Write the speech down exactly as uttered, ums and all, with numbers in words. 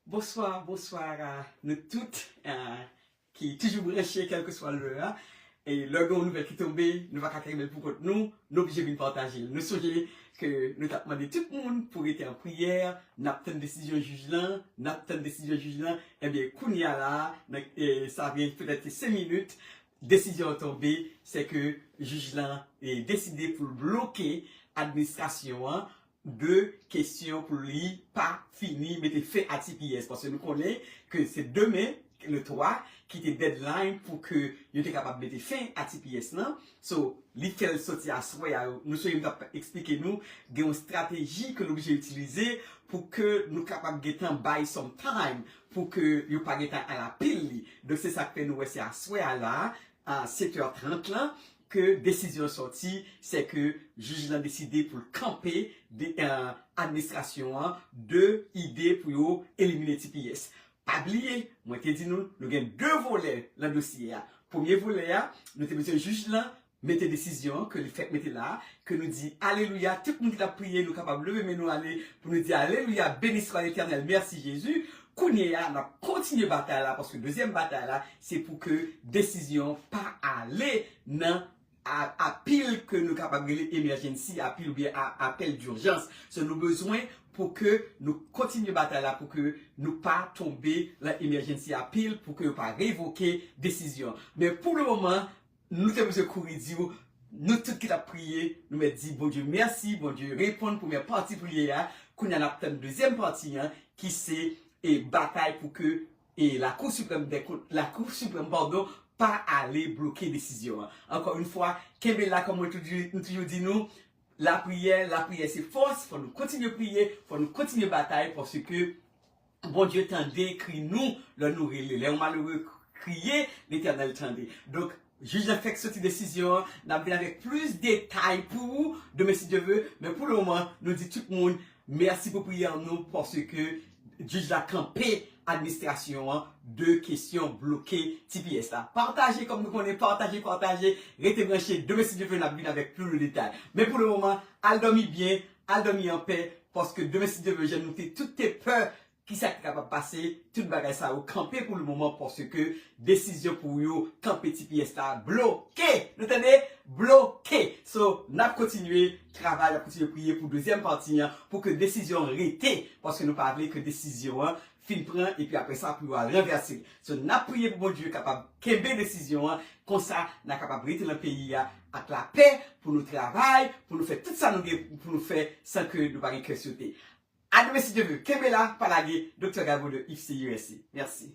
Bonswa, bonswa a nou tout, eh, ki toujou branche, kèlkeswa lè a. E lè gen yon nouvèl ki tonbe, nou pa ka kenbe l pou kont nou, nou oblije vin pataje l. Nou sonje ke nou t ap mande tout moun pou rete an priyè, n ap tann desizyon jij lan, n ap tann desizyon jij lan. Ebyen, kounye a la, nan, eh, sa vyen petèt se senk minit, desizyon an tonbe, se ke jij lan, eh, deside pou l bloke administrasyon an de kesyon pou li pa fini mete fen a T P S, paske nou konnen ke se demen, le twa, ki te deadline pou ke yo te kapab mete fen a T P S lan. So, li fè l soti aswè a, nou sonje m t ap eksplike nou, gen yon estrateji ke nou oblije itilize pou ke nou kapab gentan bay some time, pou ke yo pa gentan al apil li. Donk, se sa k fè nou wè se aswè a la, a sèt è trant lan, ke desizyon sòti, se ke jij lan deside pou l kanpe de, eh, administrasyon an de ide pou yo elimine T P S. Pa bliye, mwen te di nou, nou gen de volè nan dosye a. Premye volè a, nou te bezwen jij lan mete desizyon ke li fèk mete la, ke nou di alelouya, tout moun ki t ap priye, nou kapab leve men nou ale pou nou di alelouya, beni swa Letènèl, mèsi Jezi. Kounye a, n ap kontinye batay la, paske dezyèm batay la, se pou ke desizyon pa ale nan a-, apil ke nou kapab rele emergency appeal oubyen a-, apèl dijans. So, nou bezwen pou ke nou kontinye batay la, pou ke nou pa tonbe nan emergency appeal, pou ke yo pa revoke desizyon. Men pou le moman, nou te bezwen kouri di w, nou tout ki t ap priye, nou mèt di Bondye mèsi, Bondye reponn premyè pati priyè a. Kounye a n ap tann dezyèm pati an, ki se, e, batay pou ke, e, Lakou Siprèm dè Kont, Lakou Siprèm, padon, pa ale bloke desizyon an. Ankò yon fwa, kenbe la, kòm mwen toujou, m toujou di nou, lapriyè, lapriyè se fòs, fò nou kontinye priye, fò nou kontinye batay, paske Bondye tande kri nou lè nou rele. Lè yon malere kriye, Letènèl tande. Donk, jij lan fèk soti desizyon an, n ap vin avèk plis detay pou ou demen si Dye ve, men pou le moman, nou di tout moun mèsi pou priyè nou, paske jij la kanpe administrasyon an de kesyon bloke T P S la. Pataje, kòm nou konnen, pataje, pataje, rete branche, demen si Dye ve, n ap vin avèk plis de detay. Men pou le moman, al dòmi byen, al dòmi anpè, paske demen si Dye ve, jan nou te tout te pè, kisa ki kapab pase, tout bagay sa yo kanpe pou le moman, paske desizyon pou yo kanpe T P S la bloke. Nou tande? Bloke. So, n ap kontinye travay, n ap kontinye priye pou dezyèm pati an, pou ke desizyon an rete, paske nou pa vle ke desizyon an fin pran, epi apre sa, pou yo al ranvèse l. So, n ap priye pou Bondye kapab kenbe desizyon an, konsa, n a kapab rete nan peyi a ak lapè, pou nou travay, pou nou fè tout sa nou gen pou nou fè, san ke nou pa gen kè sote. A demen si Dye ve, kenbe la, pa lage, Doktè Gabo de Yves C U S C. Mèsi.